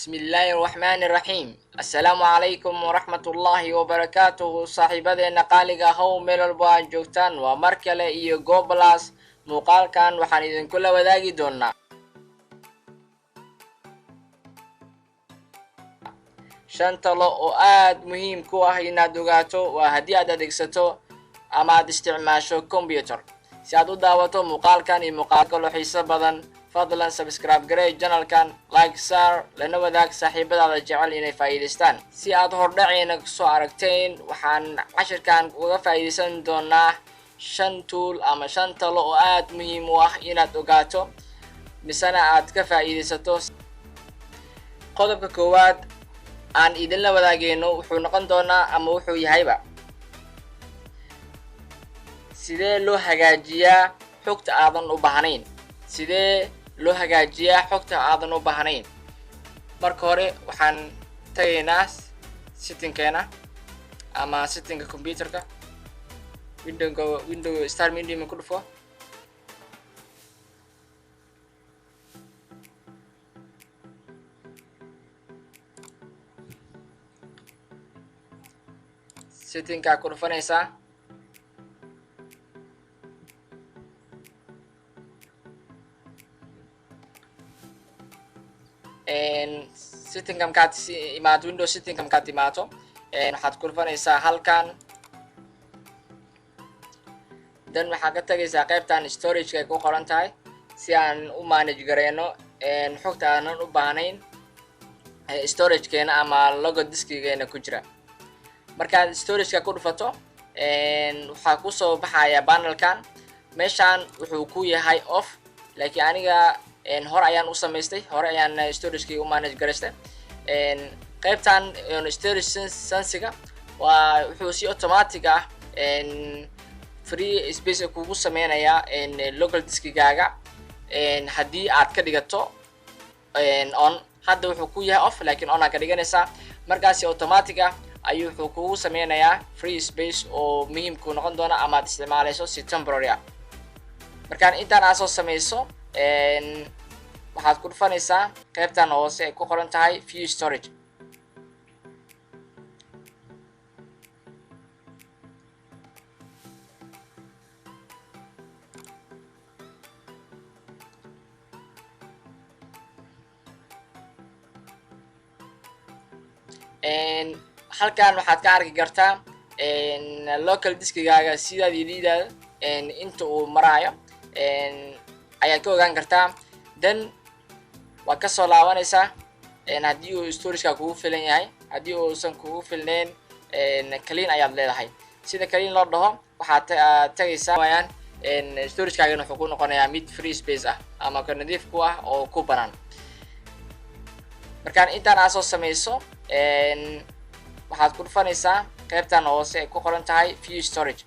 Bismillaahi raxmaani raxiim. Assalaamu calaykum waraxmatullaahi wabarakaatuhu. Saaxiibadeena qaaliga ahow, meel walbo aad joogtaan, waa mar kale iyo Gooblas. Muuqaalkan waxaan idinkula wadaagi doonaa shan talo oo aad muhiim ku ah inaad ogaato waa haddii aad adeegsato ama aad isticmaasho computer. Si aad u daawato muuqaalkan iyo muuqaal kaloo xiiso badan, fadlan subscribe garey channelkan, like saar, lana wadaag saaxiibadaada jecel inay faa'iidaystaan. Si aad hordhaceena kusoo aragteen, waxaan cashirkan uga faa'iidaysan doonaa shan tool ama shan talo oo aad muhiim u ah inaad ogaato misena aad ka faa'iidaysato. Qodobka koowaad aan idinla wadaageyno wuxuu noqon doonaa ama wuxuu yahayba, sidee loo hagaajiyaa xogta aadan u baahnayn? Sidee loo hagaajiyaa xogta aadan u baahnayn? Marka hore waxaan tagaynaa settingkeena ama settingka computerka, windowga, window start menu ku dhufo. Settingkaa ku dhufanaysaa. Settingka markaad imaato, window settingka markaad imaato, waxaad ku dhufanaysaa halkan. Dan waxaad ka tagaysaa qaybtan storageka ay ku qoran tahay, si aan u manage gareyno xogta aanan u baahnayn storagekeena ama logo diskigeena ku jira. Markaad storageka ku dhufato, waxaa kusoo baxaya panelkan. Meeshaan wuxuu ku yahay off, laakiin aniga hore ayaan u samaystay, hore ayaan storagekii u manage garaystay. Qaybtan storage sensiga waa wuxuu si automatic ah free space kugu sameynayaa local diskigaaga haddii aad ka dhigato on. Hadda wuxuu ku yahay off, laakiin on aa ka dhiganaysaa. Markaasi automatic ah ayuu wuxuu kugu sameynayaa free space oo muhiim ku noqon doona ama aad isticmaalayso si temporary ah. Markaan intaan aad soo sameyso, waxaad ku dhufanaysaa qaybtan hoose ay ku qoran tahay view storage. Halkan waxaad ka arki kartaa local diskigaaga sidaad iyo liidaada inta uu maraayo ayaad ka ogaan kartaa. Then waad kasoo laabanaysaa haddii uu storageka kugu filan yahay. Haddii uusan kugu filnayn, clean ayaad leedahay. Sida clean loo dhaho, waxaad tagaysaa wayaan storagekaagana wuxuu ku noqonayaa mid free space ah ama ka nadiif ku ah oo ku banaan. Markaan intaan aad soo sameyso, waxaad ku dhufanaysaa qaybtan hoose ay ku qoran tahay view storage.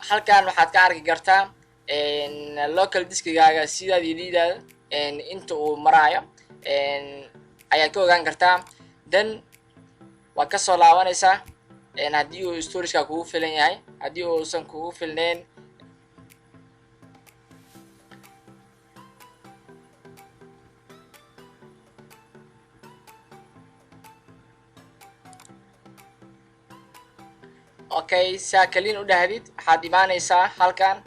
Halkan waxaad ka arki kartaa local diskigaaga sidaad iyo liidaada inta uu maraayo ayaad ka ogaan kartaa. Then waad kasoo laabanaysaa haddii uu storageka kugu filan yahay. Haddii uusan kugu filnayn, okay, saa clean u dhahdid, waxaad imaanaysaa halkan.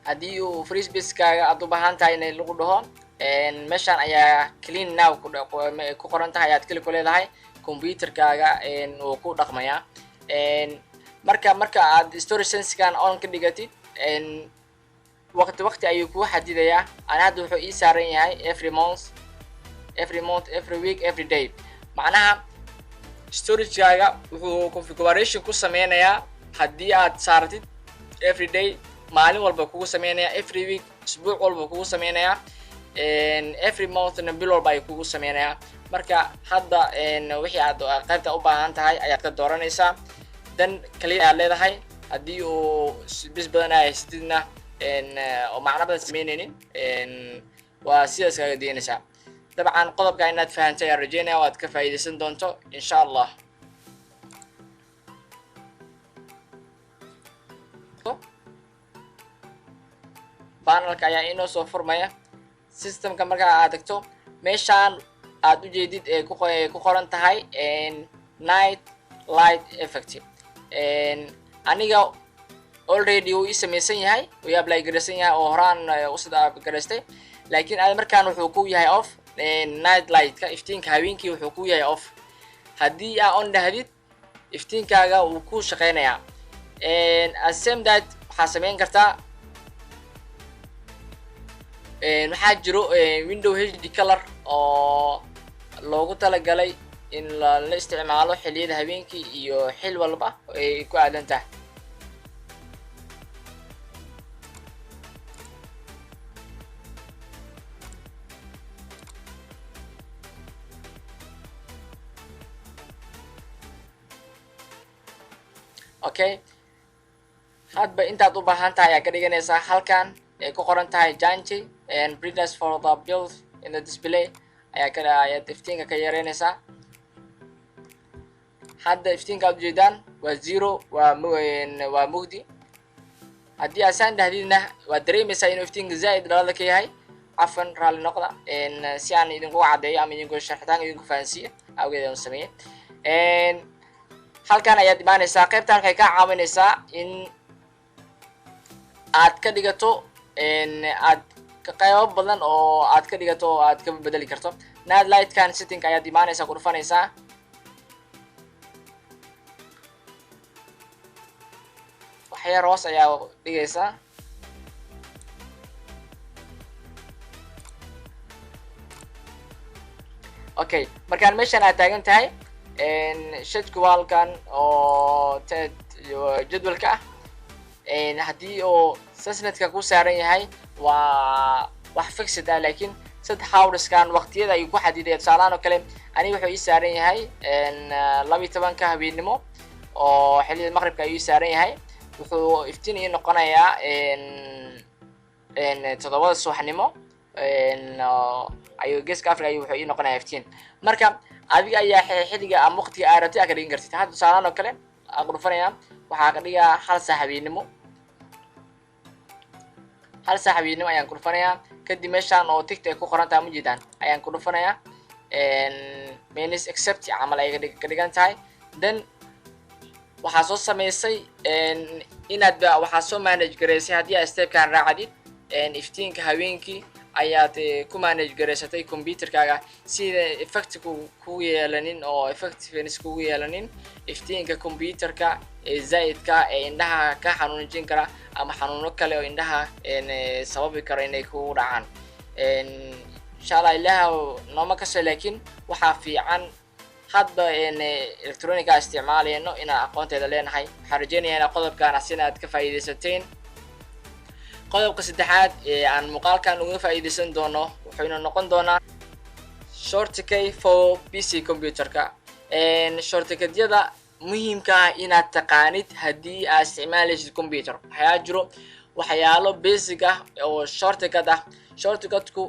Haddii uu free spacekaaga aad u baahan tahay in lagu dhaho, meeshaan ayaa clean now ku qoran tahay ayaad keli ku leedahay, computerkaaga wuu ku dhaqmayaa. Marka aad storage sensigan on ka dhigatid, waqti waqti ayuu kuu xadidayaa. Ani hadda wuxuu ii saaran yahay every month, every month, every week, every day. Macnaha storagekaaga wuxuu configuration ku sameynayaa haddii aad saaratid every day, maalin walba kugu sameynaya, every week isbuuc walba kugu sameynayaa, every monthna bil walba ay kugu sameynayaa. Marka hadda wixii aad qaybta u baahan tahay ayaad ka dooranaysaa, dan clean ayaad leedahay. Haddii uu bis badan ay haysatidna oo macno badan sameyneynin, waa sidaas kaaga daynaysaa. Dabcan qodobka inaad fahantay ayaan rajeynaya oo aad ka faa'iidaysan doonto insha Allah. Panelka ayaa inoo soo furmaya. Systemka markaa aad tagto meeshaan aad ujeedid ee ku qoran tahay night light effect. Aniga already wuu ii samaysan yahay, wuu ii apply garaysan yahay oo horaan u sida garaystay, laakiin aad markaan wuxuu ku yahay off. Night lightka iftiinka habeenkii wuxuu ku yahay off. Haddii aa on dhahdid iftiinkaaga wuu ku shaqeynayaa. As same that waxaa sameyn kartaa, waxaa jiro window HD color oo loogu talagalay in la isticmaalo xilliyada habeenkii iyo xil walba ay ku aadan tahay. Okay, hadba intaad u baahan tahay ayaa ka dhiganaysaa. Halkan ay ku qoran tahay change and brightness for the build in the display ayaa ka ayaad iftiinka ka yareynaysaa. Hadda iftiinka aad ujeedaan waa 0, waa mugdi. Haddii aad saan dhahdidna waad dareemaysaa inuu iftiinka zaa'id dhalada ka yahay. Cafan, raalli noqda, si aan idinku caddeeyo ama idinku sharxitaan idinku fahansiiyo awgeed aan sameeyey. Halkan ayaad imaanaysaa. Qaybtan waxay kaa caawinaysaa in aad ka dhigato, aad qaybo badan oo aad ka dhigato oo aad ka bedeli karto. Night lightkan setting ayaad imaanaysaa, ku dhufanaysaa. Waxyar hoos ayaa dhigaysaa. Okay, markaan meeshan aad taagan tahay shadku waa halkan oo jadwalka ah. Haddii oo sasnadka ku saaran yahay waa wax fixed ah, laakiin saddex hourskan waqtiyada ayuu ku xadidaya. Tusaalahaan oo kale aniga wuxuu ii saaran yahay 12-ka habeennimo oo xilliyada maqribka ayuu ii saaran yahay. Wuxuu iftiin ii noqonayaa 7-da subaxnimo ayuu Geeska Africa ayuu wuxuu ii noqonayaa iftiin. Marka adiga ayaa xilliga ama waqtiga aad rabtid aad ka dhigan kartid. Hadda tusaalahaan oo kale aan ku dhufanayaa, waxaa ka dhigaa 1 saac habeennimo. 1 saac habeennimo ayaan ku dhufanayaa. Kadib meeshaan oo tigta ay ku qoran tahay ma jeedaan ayaan ku dhufanayaa. Minus accept camal ay ka dhigan tahay. Then waxaa soo samaysay inaad waxaa soo manage garaysay haddii aad stepkan raacdid iftiinka habeenkii ayaad ku manage garaysatay computerkaaga sida effect ku yeelanin oo effectiveness kugu yeelanin iftiinka computerka ee zaa'idka ee indhaha ka xanuunjin kara ama xanuuno kale oo indhaha sababi karo inay kugu dhacaan. Insha Allah Ilaah nooma kaso, laakiin waxaa fiican hadba electronica isticmaalayno inaan aqoonteeda leenahay. Waxaan rajeynayaa inaad qodobkan asina aad ka faa'iidaysateen. Qodobka saddexaad ee aan muuqaalkan uga faa'iidaysan doono wuxuuna noqon doonaa shortcut for PC computerka. Shortcutyada muhiimka ah inaad taqaanid haddii aad isticmaalaysid computer. Waxaa jiro waxyaalo basic ah oo shortcut ah. Shortcutku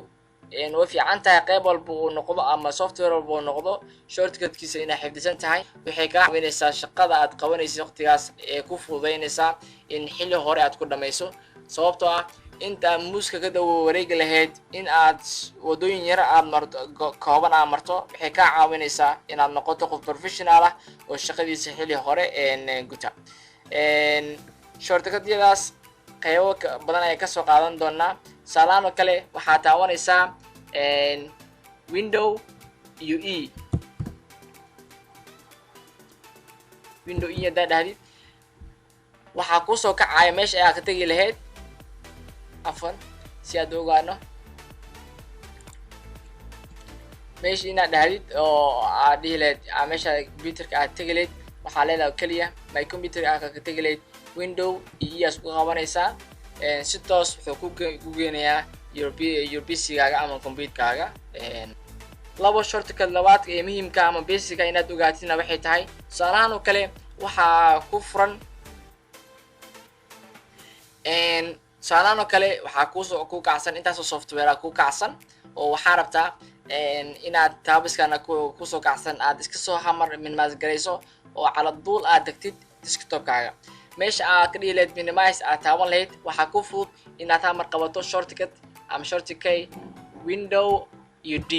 way fiican tahay qayb walba uu noqdo ama software walba uu noqdo shortcutkiisa inaad xifdisan tahay. Waxay kaa caawinaysaa shaqada aad qabanaysid waqtigaas ee ku fududaynaysaa in xilli hore aad ku dhammayso, sababtoo ah inta aad muuska ka dawo wareegi lahayd in aad wadooyin yar aad marto kooban aad marto, waxay kaa caawinaysaa inaad noqoto qof professional ah oo shaqadiisa xilli hore guta. Shortcutyadaas qaybo badan ayaan kasoo qaadan doonaa. Tusaalahaan oo kale waxaad taabanaysaa window iyo E. Window E haddaad dhahdid waxaa kuusoo kacaya meesha aad ka tegi lahayd. Afan si aad u ogaano meesha inaad dhahdid oo aad dhihi lahayd meesha computerka aad tegi lahayd, waxaa leedahay oo keliya my computer aad ka tegi lahayd window iyo E aad isku qabanaysaa. Si toos wuxuu ku geenayaa your PC-gaaga ama computerkaaga. Labo shortcut labaad ee muhiimka ama basic-ga inaad ogaatidna waxay tahay, tusaalahaan oo kale waxaa ku furan tusaalahaan oo kale waxaa kuusoo ku kacsan intaasoo software ah ku kacsan oo waxaa rabtaa Inaad tabskana kusoo kacsan aad iska soo hamar minimize garayso oo cala duul aad degtid desktopkaaga. Meesha aad ka dhihi lahayd minimize aad taaban lahayd, waxaa ku fudud inaad hamar qabato shortcut ama shortkey Window iyo D.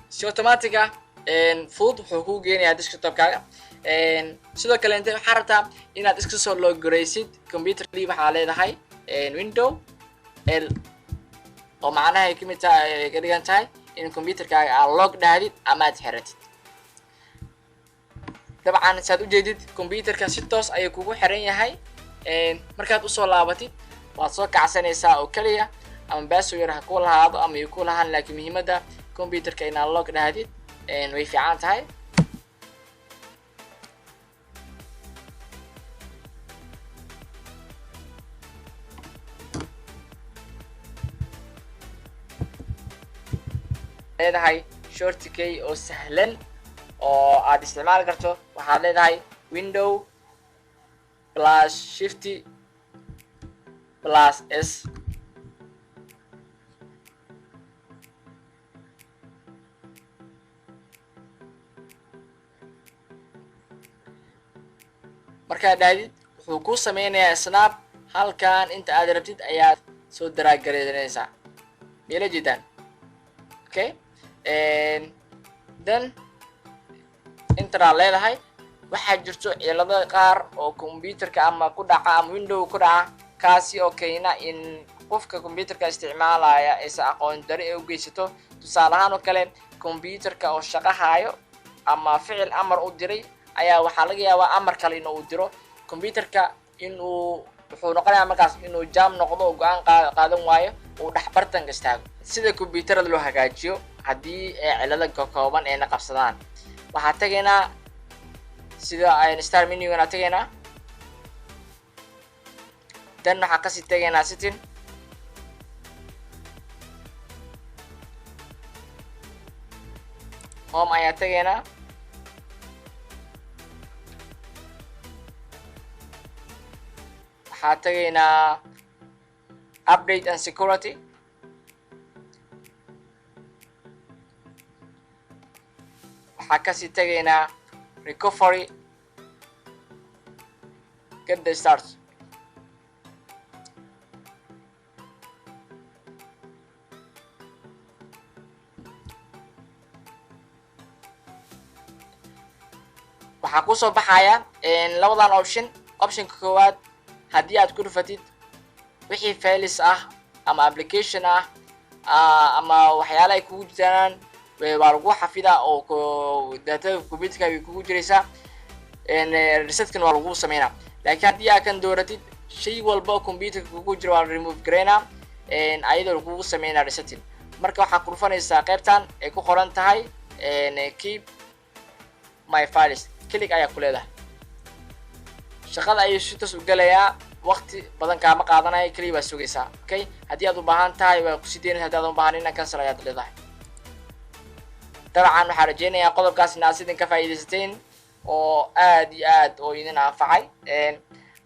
Si automatic ah fudud wuxuu kuu geenayaa desktopkaaga. Sidoo kale inte waxaa rabtaa inaad iska soo lock garaysid computer, waxaa leedahay Window L, oo macnaha ay kamid tahay, ay ka dhigan tahay in computerkaaga aad lock dhahdid ama aad xiratid. Dabcan saad ujeedid, computerka si toos ayuu kugu xiran yahay. Markaad usoo laabatid waad soo kacsanaysaa oo keliya, ama password ha ku lahaado ama yu ku lahaan, laakiin muhiimadda computerka inaad lock dhahdid way fiican tahay. Leedahay shortkey oo sahlan oo aad isticmaali karto, waxaad leedahay Window plus Shift plus S. Markaad dhahdid wuxuu kuu sameynayaa snap. Halkan inta aad rabtid ayaad soo drag gareynaysaa, meela jeedaan. Okay, then enter aad leedahay. Waxaa jirto cilado qaar oo computerka ama ku dhaca ama Window ku dhaca, kaasi oo keena in qofka computerka isticmaalaya aysan aqoon dari ay u geysato. Tusaale ahaan oo kale, computerka oo shaqahayo ama ficil amar u diray ayaa waxaa laga yaabaa amar kale in uu diro computerka, inuu wuxuu noqonayaa markaas inuu jam noqdo oo go-aan qaadan waayo, uu dhexbartanka istaago. Sida computerada loo hagaajiyo haddii ay cilado kakooban ayna qabsadaan, waxaa tegaynaa sida start menugana tegaynaa, then waxaa kasii tegaynaa setting. Home ayaa tegaynaa. Waxaa tegaynaa update and security. Waxaa kasii tegaynaa recovery, get the start. Waxaa kusoo baxaya labadan option. Optionka koowaad haddii aad ku dhufatid, wixii files ah ama application ah ama waxyaala ay kugu jiraan waa lagu xafidaa oo datada computerka way kugu jiraysaa, resetkan waa lagu sameynaa. Laakiin haddii aad kan dooratid, shay walba oo computerka kugu jira waa la remove gareynaa ayadoo lagugu sameynaa resetting. Marka waxaa ku dhufanaysaa qaybtan ay ku qoran tahay "Keep my files". Click ayaa ku leedahay, shaqada ayuu si toos u gelayaa, waqti badan kaama qaadanaya, keliya waa sugaysaa. Okay, haddii aad u baahan tahay waa kusii daynaysa, haddii aad u baahan ina cancel ayaad leedahay. Dabcan waxaan rajeynayaa qodobkaas in aad sidin ka faa'iidaysateen oo aad iyo aad oo idin anfacay.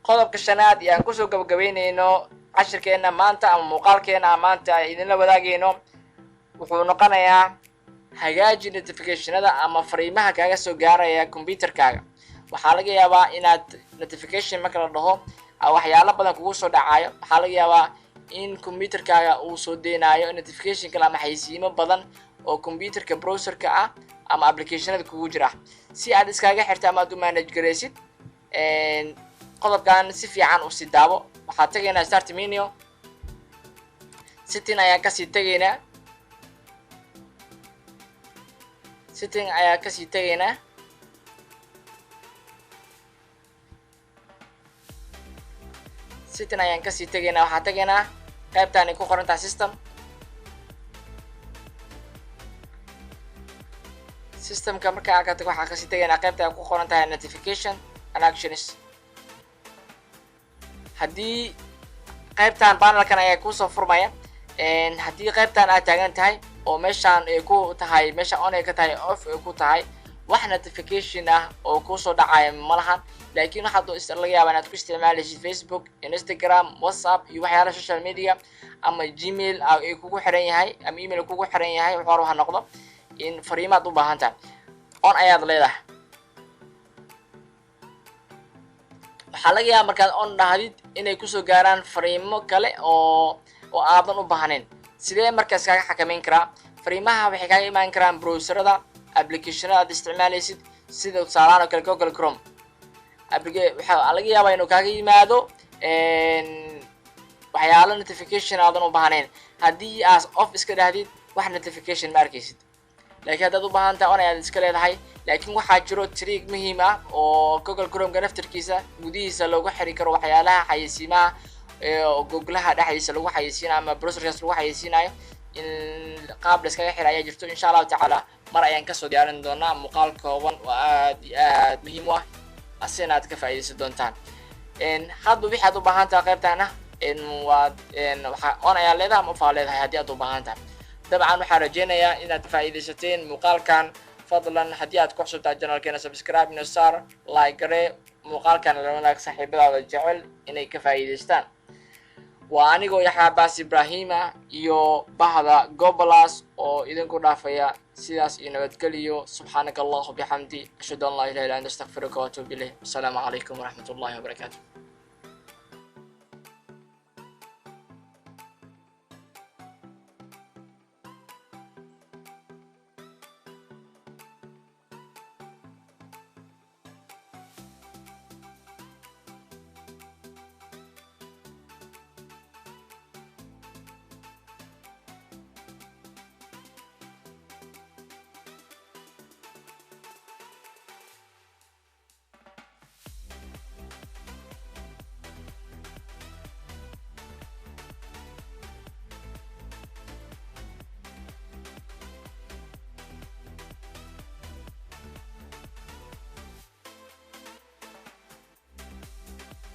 Qodobka shanaad iyo aan kusoo gabagabeyneyno cashirkeena maanta ama muuqaalkeena maanta aan idinla wadaagayno wuxuu noqonayaa hagaaji notificationada ama fariimaha kaaga soo gaaraya computerkaaga. Waxaa laga yaabaa inaad notification marka la dhaho waxyaalo badan kugu soo dhacayo. Waxaa laga yaabaa in computerkaaga uu soo deynayo notification kale ama xaysiimo badan oo computerka browserka ah ama applicationada kugu jira. Si aad iskaga xirta ama aad u manage garaysid, qodobkan si fiican u sii daabo. Waxaad tegaynaa start menu, setting ayaan kasii tegaynaa, setting ayaa kasii tegaynaa. Setting ayaan kasii tegaynaa. Waxaa tegaynaa qaybtaan ay ku qoran tahay system. Systemka marka aad ka tago, waxaa kasii tegaynaa qaybta ay ku qoran tahay notification and actions. Haddii qaybtan panelkan ayaa kusoo furmaya, haddii qaybtan aad taagan tahay oo meeshaan ay ku tahay, meesha on ay ka tahay, off ay ku tahay, Wax notification ah oo kusoo dhacaya ma lahan, laakiin waxaad laga yaabaa inaad ku isticmaalaysid Facebook, Instagram, WhatsApp iyo waxyaalaha social media, ama Gmail ay kugu xiran yahay ama email kugu xiran yahay, wax hore ha noqdo in fariimaad u baahan tahay, on ayaad leedahay. Waxaa laga yaaba markaad on dhahdid inay kusoo gaaraan fariimo kale oo aadan u baahnayn. Sidee markaas kaaga xakameyn karaa? Fariimaha waxay kaaga imaan karaan browserada, applicationada aad isticmaalaysid, sida tusaalahaan oo kale Google Chrome. Waxaa laga yaabaa inuu kaaga yimaado waxyaalo notification aadan u baahnayn. Haddii aas off iska dhahdid, wax notification ma arkaysid, laakiin haddaad u baahan tahay on ayaad iska leedahay. Laakiin waxaa jiro trick muhiim ah oo Google Chromeka naftirkiisa gudihiisa loogu xiri karo waxyaalaha xayeysiimaha oo googlaha dhexdiisa lagu xayeysiinayo ama browserkaas lagu xayeysiinayo, in qaab la iskaga xira ayaa jirto. Insha Allahu tacaala mar ayaan kasoo diyaarin doonaa muuqaal kooban oo aad iyo aad muhiim u ah, asina aad ka faa'iidaysan doontaan. Hadba wixii aad u baahan tahay qaybtaana waad waxa on ayaa leedahay ama off aa leedahay haddii aad u baahan tahay. Dabcan waxaan rajeynayaa inaad faa'iidaysateen muuqaalkan. Fadlan haddii aad ku cusubtahay channelkeena, subscribe ino saar, like garee muuqaalkan, la wanaag saaxiibadaada jecel inay ka faa'iidaystaan. Waa anigoo Yaxya Baas Ibraahima iyo bahda Gobolas oo idinku dhaafaya sidaas iyo nabadgeliyo. Subxaanaka Allahu bixamdi, ashhadu an laa ilaha illa anta, astaqfiruka waatuub ilayh. Wasalaamu calaykum waraxmat ullahi wabarakaatu.